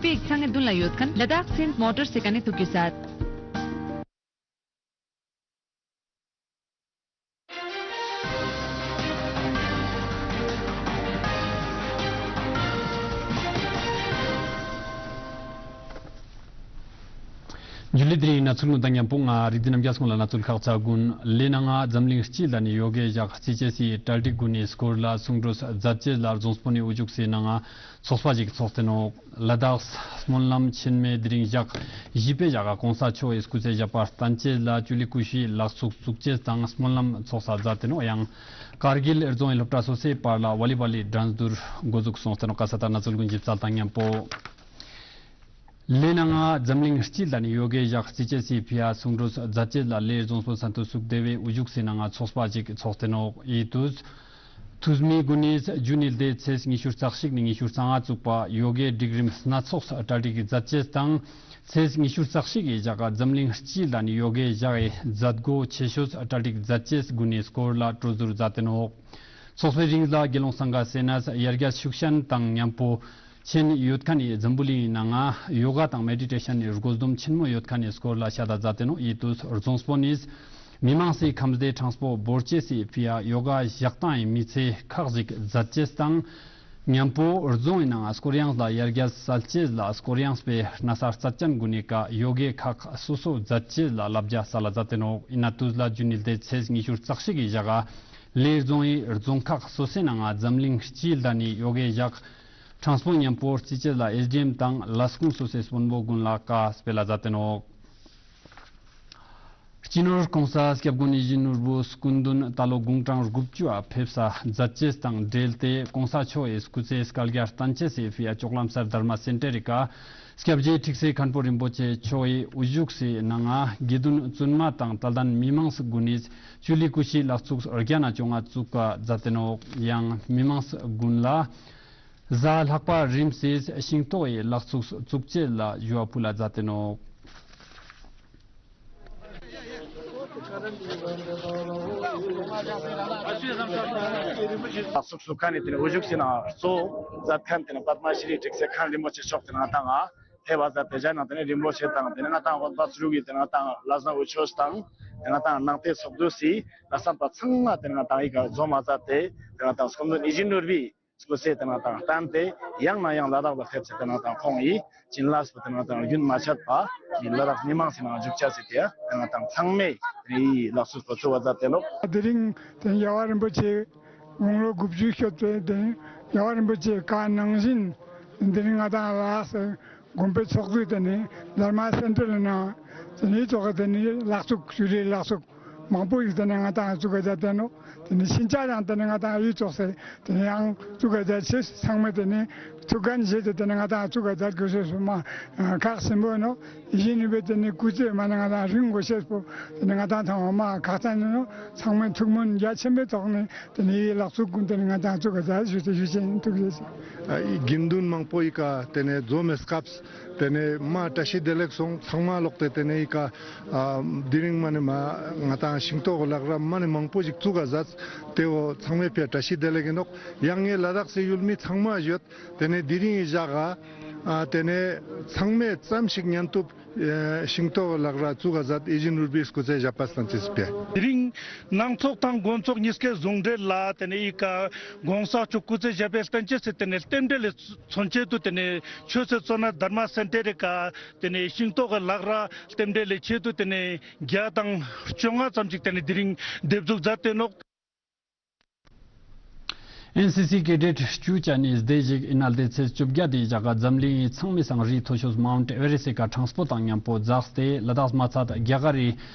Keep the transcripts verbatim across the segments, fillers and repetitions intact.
པའི་ཚང་ངི་དུན་ལ་ཡོད་ཁན་ལ་དྭགས་སིན་མོ་ཊར་སི་ཀ་ནེ་ཐུག་གི་སད། ཇུ་ལེ། དེ་རིང་ནང་ཚུལ་ངུན་དང་ཉམ་པོ་ང་རིག་འཛིན་རྣམ་རྒྱལ་སྐུ་ལ་ནང་ཚུལ་ཁག་ཅན་གུན། ལེ་ནང་ང་འཛམ་གླིང་སྤྱི་ལ་ནི་ཡོ་གའི་ཞག་རྩི་ཅེས་སི་གྲ་སྒྲིག་གུན་ནི་སྐོར་ལ་གསུང་གྲོས་མཛད་ཅེས་ལ་རྫོང་དཔོན་ནི་དབུ་བཞུགས་སི་ནང་ང་ཚོགས་པ་ཞིག་ཚོགས་ཏེ་ནོག། ལ་དྭགས་སྨོན་ལམ་ཆེན་མོའི་དེ་རིང་ཞག་བཞི་པའི་ཞག་ག་གོང་ས་མཆོག་གི་སྐུ་ཚེ་ཞབས་པད་བརྟན་ཅེས་ལ་ཅུ་ལི་ཀུ་ཤུའི་ལག་ཚུགས་བཙུགས་ཅེས་དང་སྨོན་ལམ་ཚོགས་ས་མཛད་དེ་ནོག། ཡང་ཀར་གིལ་རྫོང་ངི་སློབ་གྲྭ་སོ་སོའི་བར་ལ་ཝོ་ལི་བོལ་ལི་འགྲན་བསྡུར་འགོ་འཛུགས་སོང་སྟེ་ནོག། ཀ་ས་ཏ་ནང་ཚུལ་གུན་ཞིབ་གསལ་དང་ཉམ་པོ། ལེ་ནང་ང་འཛམ་གླིང་སྤྱི་ལ་ནི་ཡོ་གའི་ཞག་རྩི་ཅེས་སི་ཕི་འ་གསུང་གྲོས་མཛད་ཅེས་ལ་ལེ་རྫོང་དཔོན་སན་ཏོ་སུག་དེ་བའི་དབུ་བཞུགས་སི་ནང་ང་ཚོགས་པ་ཞིག་ཚོགས་ཏེ་ནོག། འི་ཏུས་འཐུས་མི་གུན་ནི་ཇུན་ནི་ལྡེ་ཚེས་ཉི་ཤུ་རྩ་གཅིག་ནེ་ཉི་ཤུ་རྩ་ལྔ་ཚུག་པ་ཡོ་གའི་སྒྲིག་རིམ་སྣ་ཚོགས་གྲ་སྒྲིག་མཛད་ཅེས་དང་ཚེས་ཉི་ཤུ་རྩ་གཅིག་གི་ཞག་ག་འཛམ་གླིང་སྤྱི་ལ་ནི་ཡོ་གའི་ཞག་གི་མཛད་སྒོ་ཆེ་ཤོས་གྲ་སྒྲིག་མཛད་ཅེས་གུན་ནི་སྐོར་ལ་གྲོས་བསྡུར་མཛད་དེ་ནོག། ཚོགས་པའི་རིང་ལ་དགེ་སློང་སངྒ་སེ་ནས་ཡར་རྒྱས་ཤུགས་ཆེན་དང་ཉམ་པོ་ཆེན་ཡོད་ཁན་ནི་འཛམ་བུ་གླིང་ངི་ནང་ང་ཡོ་ག་དང་མེ་ཌི་ཊེ་ཤན་ནི་དགོས་འདུན་ཆེན་མོ་ཡོད་ཁན་ནི་སྐོར་ལ་ཤད་ད་མཛད་དེ་ནོག། འི་ཏུས་རྫོང་དཔོན་ནི་མི་མང་སི་ཁམས་བདེ་གྲངས་པོ་བོར་ཅེས་སི་ཕི་འ་ཡོ་ག་ཞག་དང་ངི་མི་ཚེ་ཁག་ཞིག་མཛད་ཅེས་དང་ཉམ་པོ་རྫོང་ངི་ནང་ང་སྐོར་གཡེང་ལ་ཡར་རྒྱས་སལ་ཅེས་ལ་སྐོར་གཡེང་པའི་ན་ས་རྩ་ཅན་གུན་ནི་ཀ་ཡོ་གའི་ཁག་སོ་སོ་མཛད་ཅེས་ལ་བསླབ་བྱ་སལ་ལ་མཛད་དེ་ནོག། འི་ན་ཏུས་ལ་ཇུན་ནི་ལྡེ་ཚེས་ཉི་ཤུ་རྩ་གཅིག་གི་ཞག་ག་ལེ་རྫོང་ངི་རྫོང་ཁག་སོ་སོའི་ནང་ང་འཛམ་གླིང་སྤྱི་ལ་ནི་ཡོ་གའི་ཞག་གྲངས་པོ་ཉམ་པོ་རྩི་ཅེས་ལ་ཨེ་ཌི་ཨེམ་དང་ལས་ཁུངས་སོ་སོའི་དཔོན་པོ་གུན་ལ་ཀ་སྤེལ་ལ་མཛད་དེ་ནོག། སྤྱི་ནོར་གོང་ས་སྐྱབས་མགོན་ཡིད་བཞིན་ནོར་བུ་སྐུ་མདུན་ད་ལོ་དགུང་གྲངས་དགུ་བཅུ་འ་ཕེབས་ས་མཛད་ཅེས་དང་འབྲེལ་ཏེ་གོང་ས་མཆོག་གི་སྐུ་ཚེ་སྐལ་བརྒྱར་བརྟན་ཅེས་སི་ཕི་འ་ཅོག་ལམ་སར་དྷརྨ་སེན་ཊར་རི་ཀ་སྐྱབས་རྗེ་ཁྲིག་སེ་མཁན་པོ་རིན་པོ་ཆེ་མཆོག་གི་དབུ་བཞུགས་སི་ནང་ང་དགེ་འདུན་བཙུན་མ་དང་དད་ལྡན་མི་མང་གུན་ནི་ཅུ་ལི་ཀུ་ཤུའི་ལག་ཚུགས་བརྒྱ་ནེ་བཅོ་ལྔ་བཙུགས་པ་མཛད་དེ་ནོག། ཡང་མི་མང་གུན་ལ་གཟའ་ལྷག་པ་རིམ་སི་ཤིང་ཏོག་གི་ལག་ཚུགས་བཙུགས་ཅེས་ལ་ཞུ་བ་ཕུལ་ལ་མཛད་དེ་ནོག། ལག་ཚུགས་བཙུགས་ཁན་ནི་དེ་ནེ་དབུ་བཞུགས་སི་ནང་གཙོ་བོ་མཛད་ཁན་དེ་ནེ་པདྨ་ཤྲི་ཁྲིག་སེ་མཁན་རིན་པོ་ཆེ་མཆོག་དེ་ནེ་ང་དང་ང་ཕེབས་པ་མཛད་དེ་ཞག་ནང་དེ་ནེ་རིན་པོ་ཆེ་དང་དེ་ནེ་ང་དང་དབུ་མཛད་ཟུར་གྱི་དེ་ནེ་ང་དང་ལ་ཟ་དབུ་ཆོས་དང་དེ་ནེ་ང་དང་ནང་པའི་ཚོགས་འདུ་སི་ལ་སམ་པ་ཚང་མ་དེ་ནེ་ང་དང་ཡི་ག་འཛོམས་མ་མཛད་དེ་དེ་ནེ་ང་དང་སྐུ་མདུན་ཡིད་བཞིན་ནོར་བུའི་སྐུ་ཚེ་དེ་ནེ་ང་དང་བརྟན་ཏེ་ཡང་ནེ་ཡང་ལ་དྭགས་ལ་ཕེབས་སེ་དེ་ནེ་ང་དང་ཁོང་ངི་བྱིན་རླབས་པོ་དེ་ནེ་ང་དང་རྒྱུན་མ་ཆད་པ་ངི་ལ་དྭགས་མི་མང་སི་ནང་འཇུག་ཅེས་སི་དེ་ཡ་དེ་ནེ་ང་དང་ཚང་མས་དེ་ནེ་ཡི་ལག་ཚུགས་པོ་བཙུགས་པ་མཛད་དེ་ནོག། དེ་རིང་དེ་རྒྱལ་བ་རིན་པོ་ཆེ་དགུང་ལོ་དགུ་བཅུ་ཤོད་པའི་དེ་རྒྱལ་བ་རིན་པོ་ཆེ་བཀའ་ནང་བཞིན་དེ་རིང་ང་དང་ལ་དྭགས་སི་དགོན་པའི་ཚོགས་འདུ་དེ་ནེ་དྷརྨ་སེན་ཊར་ནང་དེ་ནེ་ཙོགས་དེ་ནེ་ལག་ཚུགས་ཞུ་རེ་ལག་ཚུགས་མང་པོ་ཞིག་དེ་ནེ་ང་དང་བཙུགས་ཀ་མཛད་དེ་ནོག། དེ་ནེ་ཤིན་ཅང་ཡང་དེ་ནེ་ང་དང་ཡུལ་ཙོགས་སེ་དེ་ནེ་ཡང་བཙུགས་ཀ་མཛད་ཅེས་ཚང་མས་དེ་ནེ་ཐུགས་འགན་བཞེས་ཏེ་དེ་ནེ་ང་དང་བཙུགས་ཀ་མཛད་དགོས་ཤེས་སུ་མ་ཁག་ཆེན་པོ་ནོག། ཡིན་ནི་བས་དེ་ནེ་སྐུ་ཚེ་མ་ནེ་ང་དང་རིང་དགོས་ཤེས་པོ་དེ་ནེ་ང་དང་ཚང་མ་ཁག་ཅན་ནོག། ཚང་མས་ཐུགས་སྨོན་རྒྱ་ཆེན་པོའི་ཐོག་ནེ་དེ་ནེ་ཡི་ལག་ཚུགས་གུན་དེ་ནེ་ང་དང་བཙུགས་ཀ་མཛད་ཞུ་ཅེས་ཞུ་ཅེས་ཐུགས་རྗེ་ཆེ། ཨ་ཡི་དགེ་འདུན་མང་པོ་ཡི་ཀ་དེ་ནེ་འཛོམས་མེ་སྐབས་དེ་ནེ་མ་བཀྲ་ཤིས་བདེ་ལེགས་སོང་། ཚང་མ་ལོག་སྟེ་དེ་ནེ་ཡི་ཀ་ཨ་དེ་རིང་མ་ནེ་མ་ང་དང་ཤིང་ཏོག་ལག་ར་མ་ནེ་མང་པོ་ཞིག་བཙུགས་ཀ་མཛད་དེ་བོ་ཚང་མའི་ཕི་འ་བཀྲ་ཤིས་བདེ་ལེགས་ཨིན་ནོག། ཡང་ངའི་ལ་དྭགས་སི་ཡུལ་མི་ཚང་མ་ཡོད། དེ་ནེ་དེ་རིང་ངི་ཞག་ག་ཨ་དེ་ནེ་ཚང་མས་ཙམ་ཞིག་ཉན་ཐུབ་ཨེ་ཤིང་ཏོག་ལག་ར་བཙུགས་ཀ་མཛད་ཡིད་བཞིན་ནོར་བུའི་སྐུ་ཚེ་ཞབས་པད་བརྟན་ཅེས་སི་ཕི་འ། དེ་རིང་ནང་ཚོགས་དང་དགོན་ཚོགས་གཉིས་ཀའི་ཟུང་འབྲེལ་ལ་དེ་ནེ་ཡི་ཀ་གོང་ས་མཆོག་སྐུ་ཚེ་ཞབས་པད་བརྟན་ཅེས་སི་དེ་ནེ་རྟེན་འབྲེལ་ལི་མཚོན་ཆེད་དུ་དེ་ནེ་ཆོས་སི་གཙོ་གནད་དྷརྨ་སེན་ཊར་རི་ཀ་དེ་ནེ་ཤིང་ཏོག་གི་ལག་ར་རྟེན་འབྲེལ་ལི་ཆེད་དུ་དེ་ནེ་བརྒྱ་དང་བཅོ་ལྔ་ཙམ་ཞིག་དེ་ནེ་དེ་རིང་འདེབས་འཛུགས་མཛད་དེ་ནོག། ཨེན་སི་སི་ཀེ་ཌེཊ་བཅུ་ཅན་ནི་སྡེ་ཞིག་ཨིན་ན་སྡེ་ཚེས་བཅོ་བརྒྱད་དེ་ཞག་ག་འཛམ་གླིང་ངི་ཚང་མའི་སང་རིའི་མཐོ་ཤོས་མའུནཊ་ཨེ་ཝེ་རེ་སི་ཀ་གྲངས་པོ་དང་ཉམ་པོ་འཛེགས་ཏེ་ལ་དྭགས་མ་ཚད་རྒྱ་གར་རི་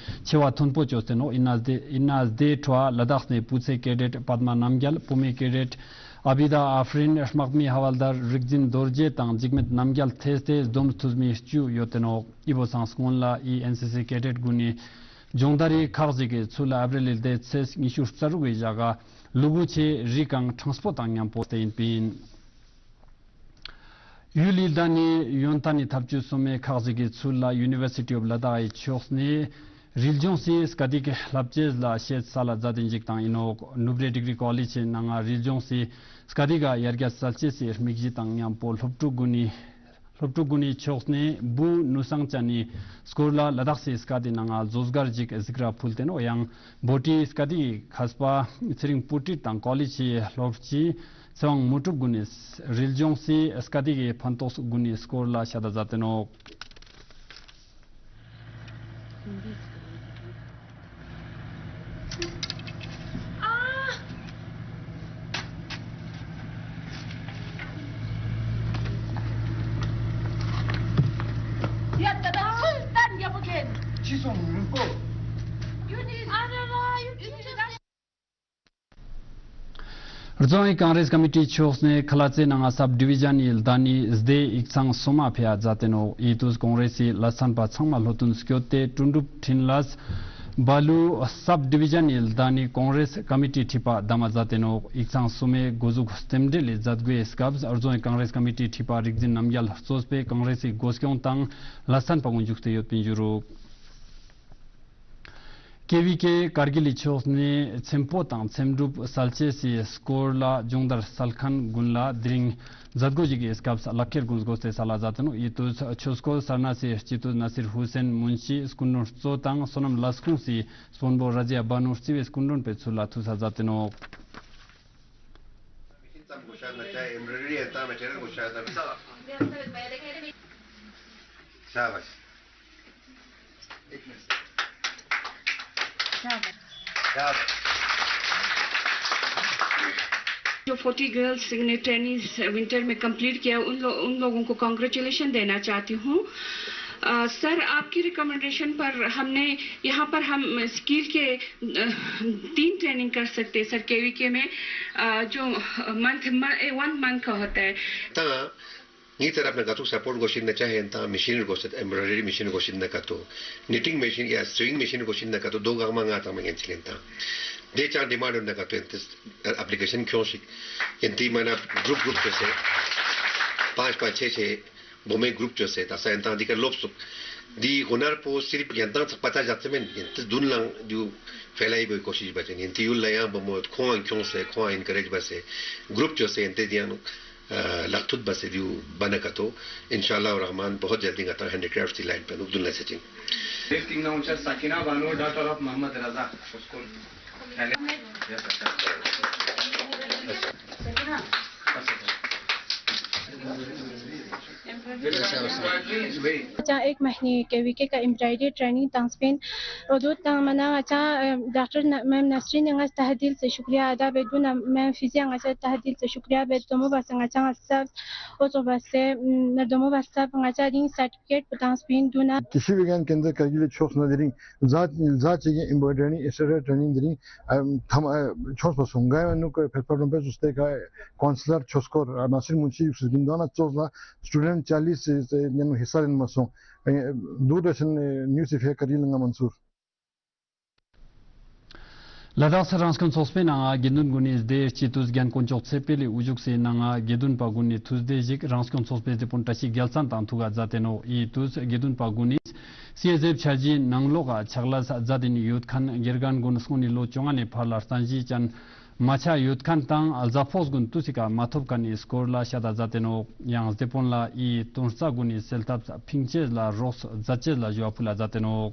ཆེ་བ་མཐོན་པོ་བཅོས་ཏེ་ནོག། ཨིན་ན་སྡེ་ཨིན་ན་སྡེའི་ཁྲོད་ལ་དྭགས་ནེ་བུ་ཚའི་ཀེ་ཌེཊ་པདྨ་རྣམ་རྒྱལ། བུ་མོའི་ཀེ་ཌེཊ་ཨ་བི་དཱ་ཨ་ཧྥ་རིན། དམག་མི་ཧ་ཝལ་དར་རིག་འཛིན་རྡོ་རྗེ་དང་འཇིགས་མེད་རྣམ་རྒྱལ་ཐེ་སྟེ་སྡོམ་འཐུས་མི་བཅུ་ཡོད་དེ་ནོག། འི་བོ་སང་སྔོན་ལ་འི་ཨེན་སི་སི་ཀེ་ཌེཊ་གུན་ནི་སྦྱོང་བརྡར་རི་ཁག་ཅིག་གི་ཚུལ་ལ་ཨབ་རིལ་ལི་སྡེ་ཚེས་ཉི་ཤུ་རྩ་དྲུག་གི་ཞག་ག་ལུ་གུ་ཆེ་རི་ཀའང་གྲངས་པོ་དང་ཉམ་པོ་སྟེ་ཨིན་པིན། ཡུལ་ལི་དང་ནི་ཡོན་ཏན་ནི་ཐབས་ཇུས་སོ་མའི་ཁག་ཅིག་གི་ཚུལ་ལ་ཡུ་ནི་ཝར་སི་ཊི་ཨོཕ་ལ་དྭགས་ཀྱི་ཕྱོགས་ནེ་རི་ལྗོངས་སི་སྐད་ཡིག་བསླབ་ཅེས་ལ་ཤེས་སལ་ལ་མཛད་དེ་ཞིག་དང་ཨིན་ནོག། ནུབ་རེ་ཌིག་རི་ཀོ་ལེཇ་སི་ནང་ང་རི་ལྗོངས་སི་སྐད་ཡིག་ག་ཡར་རྒྱས་སལ་ཅེས་སི་དམིགས་གཞི་དང་ཉམ་པོ་སློབ་ཕྲུག་གུན་ནི་ སློབ་ཕྲུག་གུན་ནི་ཕྱོགས་ནེ་བུ་ནུ་སང་ཅན་ནི་སྐོར་ལ་ལ་དྭགས་སི་སྐད་དི་ནང་ང་ཟོ་སྒར་ཅིག་གཟིགས་ར་ཕུལ་ཏེ་ནོག། ཡང་བོ་ཊི་སྐད་དི་མཁས་པ་ཚེ་རིང་བུ་ཁྲིད་དང་ཀོ་ལེཇ་སི་སློབ་སྤྱི་ཚེ་དབང་མོ་གྲུབ་གུན་ནི་རི་ལྗོངས་སི་སྐད་དི་ཕན་ཐོགས་གུན་ནི་སྐོར་ལ་ཤད་ད་ཛད་དེ་ནོག། རྫོང་ཨིན་ཀོང་རེས་ཀ་མི་ཊི་ཕྱོགས་ནེ་ཁ་ལ་ཙེ་ནང་ང་སབ་ཌི་བི་ཞན་ནི་ལྡན་ནི་སྡེ་ཡིག་ཚང་སོ་མ་ཕེ་ཡ་ཛད་དེ་ནོག། འི་ཏུས་ཀོང་རེས་སི་ལས་ཚན་པ་ཚང་མ་ལྷོ་ཏུན་སྐྱོད་དེ་དོན་གྲུབ་འཕྲིན་ལས་བ་ལུ་སབ་ཌི་བི་ཞན་ནི་ལྡན་ནི་ཀོང་རེས་ཀ་མི་ཊི་ཁྲི་པ་དམ་མ་ཛད་དེ་ནོག། ཡིག་ཚང་སོ་མའེ་གོ་ཟུག་རྟེན་འབྲེལ་ལི་ཛད་གོའི་སྐབས་རྫོང་ཨིན་ཀོང་རེས་ཀ་མི་ཊི་ཁྲི་པ་རིག་འཛིན་རྣམ་རྒྱལ་གཙོས་པའི་ཀོང་རེས་སི་གོ་སྐྱོང་དང་ལས་ཚན་པ་གུན་ཞུགས་ཏེ་ཡོད་པིན་ཞུ་རུག། ཀེ་བི་ཀེ་ཀར་གིལ་ལི་ཕྱོགས་ནེ་ཚེམ་པོ་དང་ཚེམ་དྲུབ་སལ་ཅེས་སི་སྐོར་ལ་སྦྱོང་བརྡར་སལ་ཁན་གུན་ལ་དེ་རིང་ཛད་གོ་ཞིག་གི་སྐབས་ལག་ཁྱེར་གུན་གོས་ཏེ་སལ་ལ་ཛད་དེ་ནོག། འི་ཏུས་ཆོས་སྐོར་སར་ན་སི་སྤྱི་འཐུས་ནཱ་སིར་ཧུ་སེན་མུན་ཤི་སྐུ་མགྲོན་གཙོ་དང་སོ་ནམ་ལས་ཁུངས་སི་དཔོན་པོ་ར་ཛི་ཡ་བ་ནུ་རྩི་བའི་སྐུ་མགྲོན་པའི་ཚུལ་ལ་ཐུགས་ས་ཛད་དེ་ནོག། शाबाश। शाबाश। जो फ़ोर्टी गर्ल्स ने ट्रेनिंग विंटर में कंप्लीट किया, उन लो-, उन लोगों को कॉन्ग्रेचुलेशन देना चाहती हूँ। अ, सर, आपकी रिकमेंडेशन पर हमने यहाँ पर हम स्किल के, अ, तीन ट्रेनिंग कर सकते हैं, सर, केवीके में, अ, जो मंथ, म-, ए, वन मंथ का होता है। ता ངའི་ཏ་རབ་ནེ་ག་ཏོ་སཔོརྚ་གོས་ཤེས་ན་ཆ་ཧེན་ཏ་མེ་ཤིན་གོས་ཤེས་ན་ཆ་ཧེན་ཏ་ཨེམ་བྲོ་ཌ་རི་མེ་ཤིན་གོས་ཤེས་ན་ག་ཏོ་ནིཊ་ཊིང་མེ་ཤིན་ཡ་སུ་ཝིང་མེ་ཤིན་གོས་ཤེས་ན་ག་ཏོ་དོ་གང་མ་ང་ཏང་མ་ངན་ཅི་ལེན་ཏ་དེ་ཅང་ཌི་མཱནྚ་ཡོད་ན་ག་ཏོ་ཨེ་ཏེ་ཨེཔ་ལི་ཀེ་ཤན་ཁྱོང་ཞིག་ཡིན་ཏེ་མ་ན་གྲུབ་གྲུབ་ཅོས་སེ་པཱན་པཱན་ཆེ་ཆེ་བོ་མོའི་གྲུབ་ཅོས་སེ་ཏ་ས་ཡིན་ཏ་འདི་ཀ་ལོབས་སུག་འདི་ཧུ་ནར་པོ་སིརཕ་ཡིན་ཏ་ཚག་པ་ཏ་ཞག་ཙེ་མེན་ཡིན་ཏེ་དུན་ལང་དུ་ཕེ་ལ་ཡི་བོའི་ཀོ་ཤིཤ་བ་ཅན་ཡིན་ཏེ་ཡུལ་ལ་ཡང་བོ་མོ་ཁོང་ཨང་ཁྱོང་སེ་ཁོང་ཨང་ཨིན་ཀ་རེཇ་བ་སེ་གྲུབ་ཅོས་སེ་ཡིན་ཏེ་དེ་ཡང་ལག་ཐུད་པ་སེ་དུ་བ་ན་ཀ་ཏོ། ཨིན་ཤ་ཨལ་ལཱཧ་ར་མཱན་བོ་ཧོད་ཇལ་ཏི་ང་ཏང་ཧེན་ཌི་ཀྲེཕ་ཊི་ལའིན་པེ་ནུག་དུན་ལ་ཆ་ཅིང་། Next in now, Sakina Banu, daughter of Muhammad Raza, of course. ཅང་ཨེག་མ་ཧི་ནི་ཀེ་བི་ཀེ་ཀ་ཨེམ་བྲོ་ཌ་རི་ཊྲེ་ནིང་ཏང་སྤིན། འོ་དོ་ཏང་མ་ན་ང་ཅང་ཌོག་ཊར་མེམ་ནཱ་སི་རིན་ནི་ང་ཏ་ཧ་དིལ་སེ་ཤུཀ་རི་ཡ་ཨ་དཱ་བེ་དུ་ན་མེམ་ཕི་ཟི་ཡ་ང་ཅང་ཏ་ཧ་དིལ་སེ་ཤུཀ་རི་ཡ་བེ་དོ་མོ་བ་སེ་ང་ཅང་ས་འོ་ཙོ་བ་སེ་ན་དོ་མོ་བ་སེ་ང་ཅང་རིང་སར་ཊི་ཕི་ཀེཊ་པོ་ཏང་སྤིན་དུ་ན། ཏི་ཤི་བི་གན་ཀེན་དྲ་ཀར་གིལ་ལི་ཕྱོགས་ནེ་དེ་རིང་ཛ་ཛ་ཅིག་གི་ཨེམ་བྲོ་ཌ་རི་ཨིན་སི་ཊྲག་ཊར་ཊྲེ་ནིང་དེ་རིང་ཨ་ཐམ་ཨ་ཆོས་པ་སོང་ག་ཡོད་ནུག་ཕེ་ཕ་རོམ་པེ་སུ་སྟེ་ཀ་ཀོན་སི་ལར་ཆོས་སྐོར་ནཱ་སིར་མུན་ཤི་ཡུག་སི་གིན་དོ་ན་ཙོགས་ལ་སི་ཊུ་ཌེན་ཊ་ཅཱ་ལི་སི་ནེ་ནུ་ཧི་ས་ལེན་མ་སོང་། དུར་དར་ཤན་ནིའུ་སི་ཕེ་ཀར་གིལ་ལི་ང་མན་སུར། ལ་དྭགས་སི་རང་སྐྱོང་ཚོགས་པའི་ནང་ང་དགེ་འདུན་གུན་ནི་སྡེ་སྤྱི་འཐུས་རྒན་དཀོན་མཆོག་ཚེ་འཕེལ་ལི་དབུ་བཞུགས་སི་ནང་ང་དགེ་འདུན་པ་གུན་ནི་ཐུགས་སྡེ་ཞིག་རང་སྐྱོང་ཚོགས་པའི་སྡེ་དཔོན་བཀྲ་ཤིས་རྒྱལ་མཚན་དང་ཐུག་ག་མཛད་དེ་ནོག། འི་ཏུས་དགེ་འདུན་པ་གུན་ནི་སི་ཨེས་ཨེཕ་འཆར་གཞིའི་ནང་ལོགས་ཀ་ཕྱག་ལས་མཛད་དེ་ནི་ཡོད་ཁན་དགེ་རྒན་གུན་སྔོན་ནི་ལོ་བཅོ་ལྔ་ནེ་ཕར་ལ་རྟེན་གཞི་ཅན་མ་ཆ་ཡོད་ཁན་དང་གཟའ་ཕོགས་གུན་ཏུས་སི་ཀ་མ་ཐོབ་ཁན་ནི་སྐོར་ལ་ཤད་ད་མཛད་དེ་ནོག། ཡང་སྡེ་དཔོན་ལ་འི་དོན་རྩ་གུན་ནི་སེལ་ཐབས་ཕིང་ཅེས་ལ་རོགས་མཛད་ཅེས་ལ་ཞུ་བ་ཕུལ་ལ་མཛད་དེ་ནོག།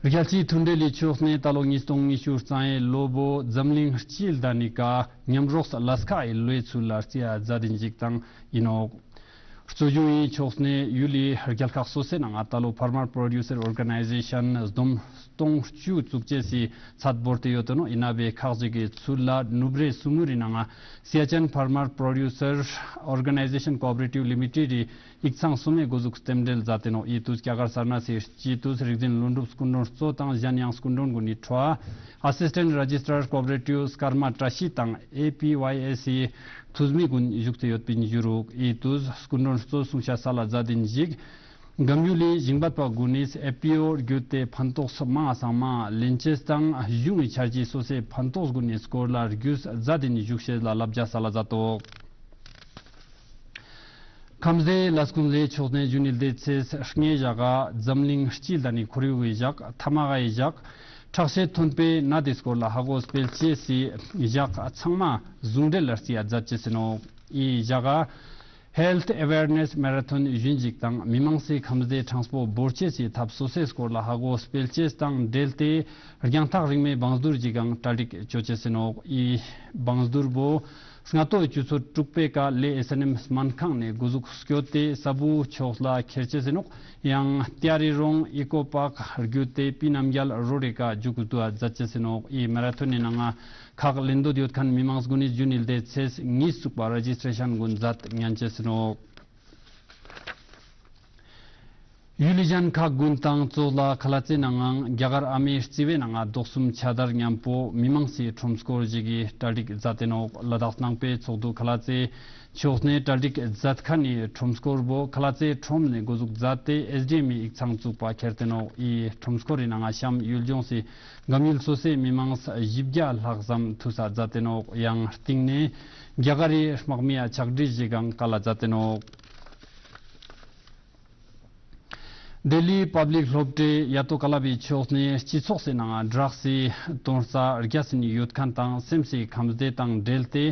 རྒྱལ་སྤྱིའི་མཐུན་འབྲེལ་ལི་ཕྱོགས་ནེ་ཏ་ལོ་ཉིས་སྟོང་ཉི་ཤུ་རྩ་ལྔའི་ལོ་བོ་འཛམ་གླིང་སྤྱིའི་ལྡན་ནི་ཀ་མཉམ་རོགས་ལས་ཀའི་ལོའི་ཚུལ་ལ་རྩིས་ཡ་མཛད་དེ་ཞིག་ཏང་ཨིན་ནོག། རྩོད་གཞུང་ངི་ཕྱོགས་ནེ་ཡུལ་ལི་རྒྱལ་ཁག་སོ་སོའི་ནང་ང་ཏ་ལོ་ཕར་མར་པྲོ་ཌིའུ་སར་ཨོར་ག་ནའི་ཟེ་ཤན་བསྡོམས་སྟོང་བཅུ་བཙུགས་ཅེས་སི་ཚད་བོར་ཏེ་ཡོད་དེ་ནོག། ཨིན་ན་བའི་ཁག་ཅིག་གི་ཚུལ་ལ་ནུབ་རའི་སུ་མུར་རི་ནང་ང་སི་ཡ་ཅན་ཕར་མར་པྲོ་ཌིའུ་སར་ཨོར་ག་ནའི་ཟེ་ཤན་ཀོ་ཨོ་པ་རེ་ཊིབ་ལི་མི་ཊེཌ་རི་ཡིག་ཚང་སོ་མའི་གོ་ཟུག་རྟེན་འབྲེལ་མཛད་དེ་ནོག། འི་ཏུས་རྒྱ་གར་སར་ན་སི་སྤྱི་འཐུས་རིག་འཛིན་ལྷུན་གྲུབ་སྐུ་མགྲོན་གཙོ་དང་གཞན་ཡང་སྐུ་མགྲོན་གུན་ནི་ཕྲོ་ཨ་ཨ་སིས་ཊེན་ཊ་རེ་ཇིས་ཊར་ཀོ་ཨོ་པ་རེ་ཊིབ་སྐར་མ་བཀྲ་ཤིས་དང་ཨེ་པི་ཝའི་ཨེས་སི་འཐུས་མི་གུན་བཞུགས་ཏེ་ཡོད་པིན་ཞུ་རུག། འི་ཏུས་སྐུ་མགྲོན་གཙོས་གསུང་ཆ་སལ་ལ་མཛད་དེ་ཞིག་འགམ་ཡུལ་ལི་ཞིང་འབད་པ་གུན་ནི་ཨེཕ་པི་ཨོ་བརྒྱུད་དེ་ཕན་ཐོགས་མང་ང་སང་མང་ང་ལེན་ཅེས་དང་གཞུང་ངི་འཆར་གཞི་སོ་སོའི་ཕན་ཐོགས་གུན་ནི་སྐོར་ལ་རྒྱུས་མཛད་དེ་ཞུགས་ཤེས་ལ་བསླབ་བྱ་སལ་ལ་མཛད་དོ། ཁམས་སྡེ་ལས་ཁུངས་ལི་ཕྱོགས་ནེ་ཞུ་ནི་ལྡེ་ཚེས་ལྔའི་ཞག་ག་འཛམ་གླིང་སྤྱི་ལྡན་ནི་ཁོར་ཡུག་གི་ཞག་ཐ་མག་གི་ཞག་ཁྲག་ཤེད་ཐོན་པའི་ནད་དི་སྐོར་ལ་ཧ་གོ་སྤེལ་ཅེས་སི་ཞག་ཚང་མ་ཟུང་འབྲེལ་ལ་རྩིས་ཡ་མཛད་ཅེས་ཨིན་ནོག། འི་ཞག་ག་ ཧེལཐ་ཨེ་ཝེར་ནེས་མེ་ར་ཐོན་ཞུན་ཞིག་དང་མི་མང་སི་ཁམས་བདེ་ཕྲང་སྤོ་བོར་ཅེས་སི་ཐབས་སོ་སོའི་སྐོར་ལ་ཧ་གོ་སྤེལ་ཅེས་དང་འབྲེལ་ཏེ་རྒྱང་ཐག་རིང་མོའི་བང་སྡུར་ཞིག་ཀྱང་གྲ་སྒྲིག་ཅོ་ཅེས་ཨིན་ནོག། འི་བང་སྡུར་བོ་སྔ་ཏོ་ཅུ་ཚོད་དྲུག་པའི་ཀ་ལེ་ཨེས་ཨེན་ཨེམ་སྨན་ཁང་ནེ་འགོ་འཛུགས་སྐྱོད་དེ་ས་བུ་ཕྱོགས་ལ་ཁྱེར་ཅེས་ཨིན་ནོག། ཡང་ཏ་རི་རོང་ཨི་ཀོ་པཱརྐ་བརྒྱུད་དེ་པི་ནམ་རྒྱལ་རོ་ཌི་ཀ་མཇུག་བསྡུ་བ་མཛད་ཅེས་ཨིན་ནོག། འི་མེ་ར་ཐོན་ནི་ནང་ང་ཁག་ལེན་འདོད་ཡོད་ཁན་མི་མང་གུན་ནི་ཇུན་ནི་ལྡེ་ཚེས་ཉིས་ཚུགས་པ་རེ་ཇིས་ཊྲེ་ཤན་གུན་མཛད་ཉན་ཅེས་ཨིན་ནོག། ཡུལ་ལི་ཞན་ཁག་གུན་དང་ཙོགས་ལ་ཁ་ལ་ཙེ་ནང་ང་རྒྱ་གར་ཨ་མེ་རྩི་བའི་ནང་ང་རྡོག་གསུམ་ཆ་དར་ཉམ་པོ་མི་མང་སི་ཁྲོམ་སྐོར་ཞིག་གི་གྲ་སྒྲིག་མཛད་དེ་ནོག། ལ་དྭགས་ནང་པའི་ཚོགས་འདུ་ཁ་ལ་ཙེ་ཕྱོགས་ནེ་གྲ་སྒྲིག་མཛད་ཁན་ནི་ཁྲོམ་སྐོར་བོ་ཁ་ལ་ཙེ་ཁྲོམ་ནེ་འགོ་འཛུགས་མཛད་དེ་ཨེས་ཌི་ཨེམ་མི་ཡིག་ཚང་ཚུགས་པ་ཁྱེར་ཏེ་ནོག། འི་ཁྲོམ་སྐོར་རི་ནང་ང་གཤམ་ཡུལ་ལྗོངས་སི་འགམ་ཡུལ་སོ་སོའི་མི་མང་བཞི་བརྒྱ་ལྷག་ཙམ་ཐུགས་ས་མཛད་དེ་ནོག། ཡང་སྟིང་ནེ་རྒྱ་གར་རི་དམག་མིའ་ཕྱག་བྲིས་ཞིག་ཀྱང་ཀལ་ལ་མཛད་དེ་ནོག། ལྡི་ལི་པབ་ལིག་སློབ་གྲྭའི་ཡ་ཏོ་ཀ་ལ་བི་ཕྱོགས་ནེ་སྤྱི་ཚོགས་སི་ནང་ང་ཌྲགས་སི་དོན་རྩ་རྒྱས་ནི་ཡོད་ཁན་དང་སེམས་སི་ཁམས་བདེ་དང་འབྲེལ་ཏེ་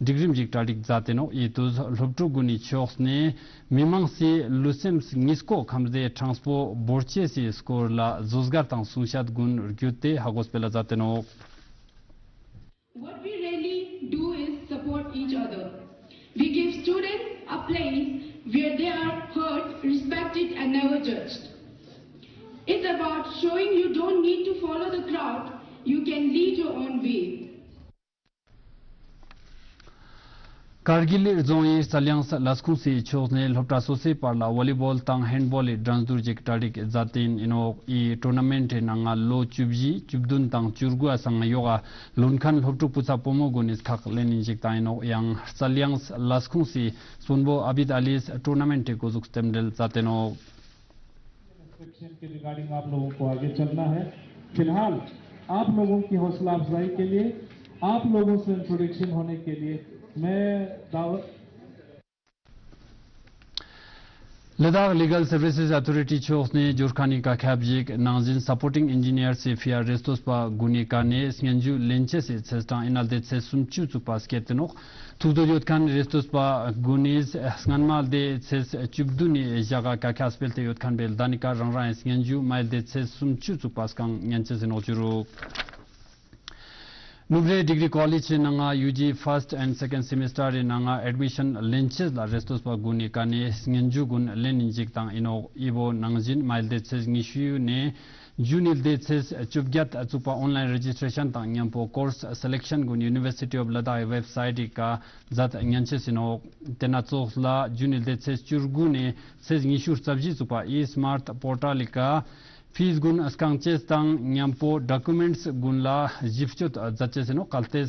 སྒྲིག་རིམ་ཞིག་གྲ་སྒྲིག་མཛད་དེ་ནོག། འི་ཏུས་སློབ་ཕྲུག་གུན་ནི་ཕྱོགས་ནེ་མི་མང་སི་ལུས་སེམས་ཉིས་ཀོ་ཁམས་བདེ་ཕྲང་སྤོ་བོར་ཅེས་སི་སྐོར་ལ་ཟོལ་སྒར་དང་གསུང་བཤད་གུན་བརྒྱུད་དེ་ཧ་གོ་སྤེལ་ལ་མཛད་དེ་ནོག། What we really do is support each other. We give students a place where they are heard, respected, and never judged. It's about showing you don't need to follow the crowd, you can lead your own way. ཀར་གིལ་རྫོང་ངི་རྩ་ལིང་ལས་ཁུངས་སི་ཕྱོགས་ནེ་སློབ་གྲྭ་སོ་སོའི་བར་ལ་ཝོ་ལི་བོལ་དང་ཧེན་བོལ་ལི་འགྲན་བསྡུར་ཞིག་གྲ་སྒྲིག་མཛད་དེ་ཨིན་ནོག། འི་ཊོར་ན་མེན་ཊི་ནང་ང་ལོ་བཅུ་བཞི་བཅུ་བདུན་དང་བཅུ་དགུའ་སང་ཡོག་ག་ལོན་ཁན་སློབ་ཕྲུག་པོ་ཚ་བུ་མོ་གུན་ནི་ཁག་ལེན་ཨིན་ཞིག་དང་ཨིན་ནོག། ཡང་རྩ་ལིང་ལས་ཁུངས་སི་སྤོན་པོ་ཨ་བིད་ཨ་ལིས་ཊོར་ན་མེན་ཊི་གོ་ཟུག་རྟེན་འབྲེལ་མཛད་དེ་ཨིན་ནོག། इंस्ट्रक्शन के रिगार्डिंग आप लोगों को आगे चलना है। फिलहाल आप लोगों की हौसला अफजाई के लिए, आप लोगों से इंट्रोडक्शन होने के लिए मैं दावत लद्दाख लीगल सर्विसेज अथॉरिटी ཕྱོགས་ནེ་ཇོར་ཁན་ནི་ཀ་ཁྱབ་ཞིག་ནང་ཞིན་སཔོར་ཊིང་ཨིན་ཇི་ནི་ཡར་སི་ཕི་འ་རེ་ལྟོས་པ་གུན་ནི་ཀ་ནེ་སྙན་ཞུ་ལེན་ཅེས་སི་ཚེས་གྲངས་ཨིན་ནལ་ཏེ་ཚེས་སུམ་ཅུ་ཚུགས་པ་སྐྱེད་དེ་ནོག། ཐུགས་འདོད་ཡོད་ཁན་རེ་ལྟོས་པ་གུན་ནི་སྔན་མ་ལྡེ་ཚེས་བཅུ་བདུན་ནི་ཞག་ག་ཀ་ཁྱབ་སྤེལ་ཏེ་ཡོད་ཁན་བེ་ལྡ་ནི་ཀ་རང་རང་ངི་སྙན་ཞུ་མ་ལྡེ་ཚེས་སུམ་ཅུ་ཚུགས་པ་སྐང་ཉན་ཅེས་ཨིན་ནོག་ཞུ་རུག། ནུབ་རའི་ཌིག་རི་ཀོ་ལེཇ་ནང་ང་ཡུ་ཇི་ཕརསྟ་ཨེན་སེ་ཀེན་སེ་མེ་སྟར་རི་ནང་ང་ཨེཌ་མི་ཤན་ལེན་ཅེས་ལ་རེ་ལྟོས་པ་གུན་ནི་ཀ་ནེ་སྙན་ཞུ་གུན་ལེན་ཨིན་ཞིག་དང་ཨིན་ནོག། འི་བོ་ནང་ཞིན་མ་ལྡེ་ཚེས་ཉི་ཤུ་ནེ་ཇུན་ནི་ལྡེ་ཚེས་བཅོ་བརྒྱད་ཚུགས་པ་ཨོན་ལའིན་རེ་ཇིས་ཊྲེ་ཤན་དང་ཉམ་པོ་ཀོརས་སེ་ལེག་ཤན་གུན་ཡུ་ནི་ཝར་སི་ཊི་ཨོཕ་ལ་དྭགས་ཝེབ་སའིཊ་རི་ཀ་མཛད་ཉན་ཅེས་ཨིན་ནོག། ཏེ་ན་ཙོགས་ལ་ཇུན་ནི་ལྡེ་ཚེས་བཅུ་དགུ་ནེ་ཚེས་ཉི་ཤུ་རྩ་བཞི་ཚུགས་པ་ཨི་སི་མཱརྠ་པོར་ཊལ་རི་ཀ་ཕིས་གུན་སྐང་ཅེས་དང་ཉམ་པོ་ཌོ་ཀུ་མེནྚ་གུན་ལ་ཞིབ་དཔྱོད་མཛད་ཅེས་ཨིན་ནོག། གལ་ཏེ་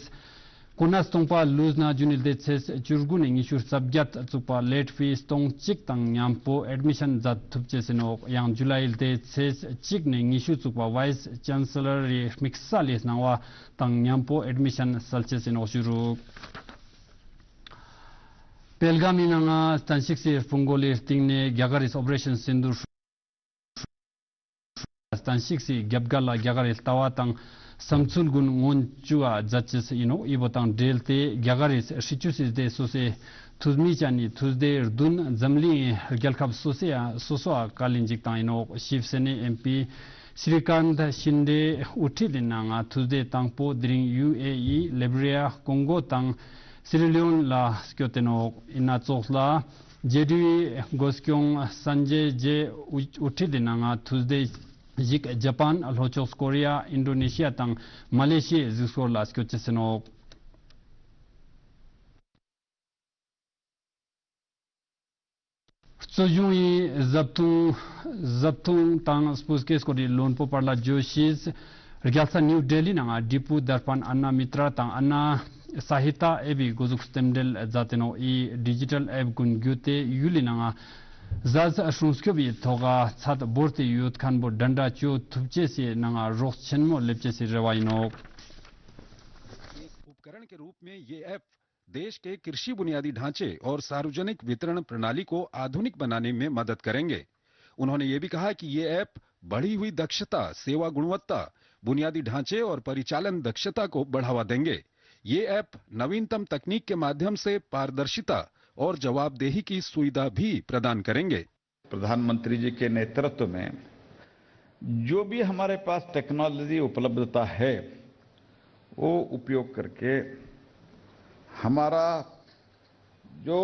གོ་གནས་སྟོང་པ་ལུས་ན་ཇུན་ནི་ལྡེ་ཚེས་བཅུ་དགུ་ནེ་ཉི་ཤུ་རྩ་བརྒྱད་ཚུགས་པ་ལེཊ་ཕིས་སྟོང་གཅིག་དང་ཉམ་པོ་ཨེཌ་མི་ཤན་མཛད་ཐུབ་ཅེས་ཨིན་ནོག། ཡང་ཇུ་ལའི་ལྡེ་ཚེས་གཅིག་ནེ་ཉི་ཤུ་ཚུགས་པ་ཝའིས་ཅན་སེ་ལར་རི་དམིགས་བསལ་ལི་གནང་བ་དང་ཉམ་པོ་ཨེཌ་མི་ཤན་སལ་ཅེས་ཨིན་ནོག་ཞུ་རུག། སྦེལ་གྷམ་མི་ནང་ང་སྟན་ཤིག་སི་སྤུང་གོ་ལི་སྟིང་ནེ་རྒྱ་གར་རི་ཨོ་པ་རེ་ཤན་སིན་དུར་སྟན་ཤིག་སི་རྒྱབ་འགལ་ལ་རྒྱ་གར་རི་ལྟ་བ་དང་བསམ་ཚུལ་གུན་མངོན་བཅུག་མཛད་ཅེས་ཨིན་ནོག། འི་བོ་དང་འབྲེལ་ཏེ་རྒྱ་གར་རི་སྲིད་བྱུས་སི་སྡེ་སོ་སོའི་ཐུས་མི་ཅན་ནི་ཐུས་སྡེ་རྡུན་འཛམ་གླིང་རྒྱལ་ཁབ་སོ་སོའ་སོ་སོའ་ཀལ་ཨིན་ཞིག་དང་ཨིན་ནོག། ཤིབ་སེ་ནའི་ཨེམ་པི་ཤྲི་ཀཱནྟ་ཤིན་ཌེ་དབུ་ཁྲིད་དི་ནང་ང་ཐུས་སྡེ་དང་པོ་དེ་རིང་ཡུ་ཨེ་ཨི་ལེ་བྷི་རི་ཡ་ཀོང་གོ་དང་སི་རི་ལེ་ཨོན་ལ་སྐྱོད་དེ་ནོག། ཨིན་ན་ཙོགས་ལ་ཇེ་ཌི་ཡུའི་འགོ་སྐྱོང་སན་ཇེ་ཇེ་དབུ་ཁྲིད་དི་ནང་ང་ཐུས་སྡེ་ཞིག་ཇ་པཱན་ལྷོ་ཕྱོགས་ཀོ་རི་ཡ་ཨིན་ཌོ་ནེ་ཤི་ཡ་དང་མ་ལེ་ཤི་ཡའི་གཟིགས་སྐོར་ལ་སྐྱོད་ཅེས་ཨིན་ནོག། གཙོ་གཞུང་ངི་བཟའ་བཏུང་བཟའ་བཏུང་དང་སྤུས་ཀའི་སྐོར་རི་བློན་པོ་བར་ལ་བརྗོད་གཞི་རྒྱལ་ས་ནིའུ་ཌེ་ལི་ནང་ང་ཌི་པུ་དར་པན་ཨན་ན་མི་ཏྲ་དང་ཨན་ན་སཱ་ཧི་ཏཱ་ཨེབ་བི་གོ་ཟུག་རྟེན་འབྲེལ་མཛད་དེ་ནོག། འི་ཌི་ཇི་ཊལ་ཨེབ་གུན་གྱུད་དེ་ཡུལ་ལི་ནང་ང་ཟས་སྲུང་སྐྱོབ་བི་ཐོག་ག་ཚད་བོར་ཏེ་ཡོད་ཁན་བོ་འདྲ་འདྲ་ཅོ་ཐུབ་ཅེས་སི་ནང་ང་རོགས་ཆེན་མོ་ལེབ་ཅེས་སི་རེ་བ་ཨིན་ནོག། एक उपकरण के रूप में ये ऐप देश के कृषि बुनियादी ढांचे और सार्वजनिक वितरण प्रणाली को आधुनिक बनाने में मदद करेंगे। उन्होंने ये भी कहा कि ये ऐप बढ़ी हुई दक्षता, सेवा गुणवत्ता, बुनियादी ढांचे और परिचालन दक्षता को बढ़ावा देंगे। ये ऐप नवीनतम तकनीक के माध्यम से पारदर्शिता और जवाबदेही की सुविधा भी प्रदान करेंगे। प्रधानमंत्री जी के नेतृत्व में जो भी हमारे पास टेक्नोलॉजी उपलब्धता है, वो उपयोग करके हमारा जो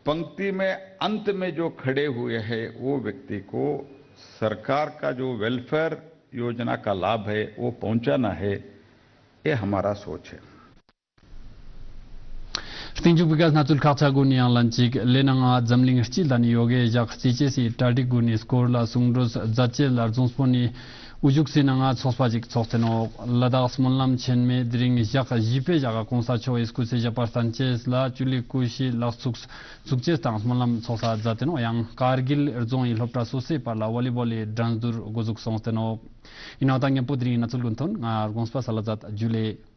पंक्ति में अंत में जो खड़े हुए हैं, वो व्यक्ति को सरकार का जो वेलफेयर योजना का लाभ है, वो पहुंचाना है, ये हमारा सोच है। རྟིང་མཇུག་པའི་ཀ་གནས་ཚུལ་ཁག་ཆ་གུན་ནི་ཡང་ལན་ཅིག་ལེ་ན་ང་འཛམ་གླིང་སྤྱི་ལ་ནི་ཡོ་གའི་ཞག་རྩིས་ཅེས་སི་གྲ་སྒྲིག་གུན་ནི་སྐོར་ལ་གསུང་གྲོས་མཛད་ཅེས་ལ་རྫོང་སྤོ་ནི་དབུ་བཞུགས་སི་ནང་ང་ཚོགས་པ་ཅིག་ཚོགས་ཏེ་ནོག། ལ་དྭགས་སྨོན་ལམ་ཆེན་མོའི་དེ་རིང་ཞག་བཞི་པའི་ཞག་ག་གོང་ས་མཆོག་གི་སྐུ་ཚེ་ཞབས་པད་བརྟན་ཅེས་ལ་ཇུ་ལེ་ཀུ་ཤི་ལག་ཚུགས་ཚུགས་ཅེས་དང་སྨོན་ལམ་ཚོགས་ས་མཛད་དེ་ནོག། ཡང་ཀར་གིལ་རྫོང་ངི་སློབ་གྲྭ་སོ་སོའི་བར་ལ་ཝོ་ལི་བོལ་ལི་འགྲན་བསྡུར་འགོ་འཛུགས་སོང་སྟེ་ནོག། ཡིན་ནའང་ད་ཉམ་པོ་དེ་རིང་གི་གནས་ཚུལ་གུན་ཐོན་ང་དགོངས་པ་སལ་ལ་མཛད། ཇུ་ལེ།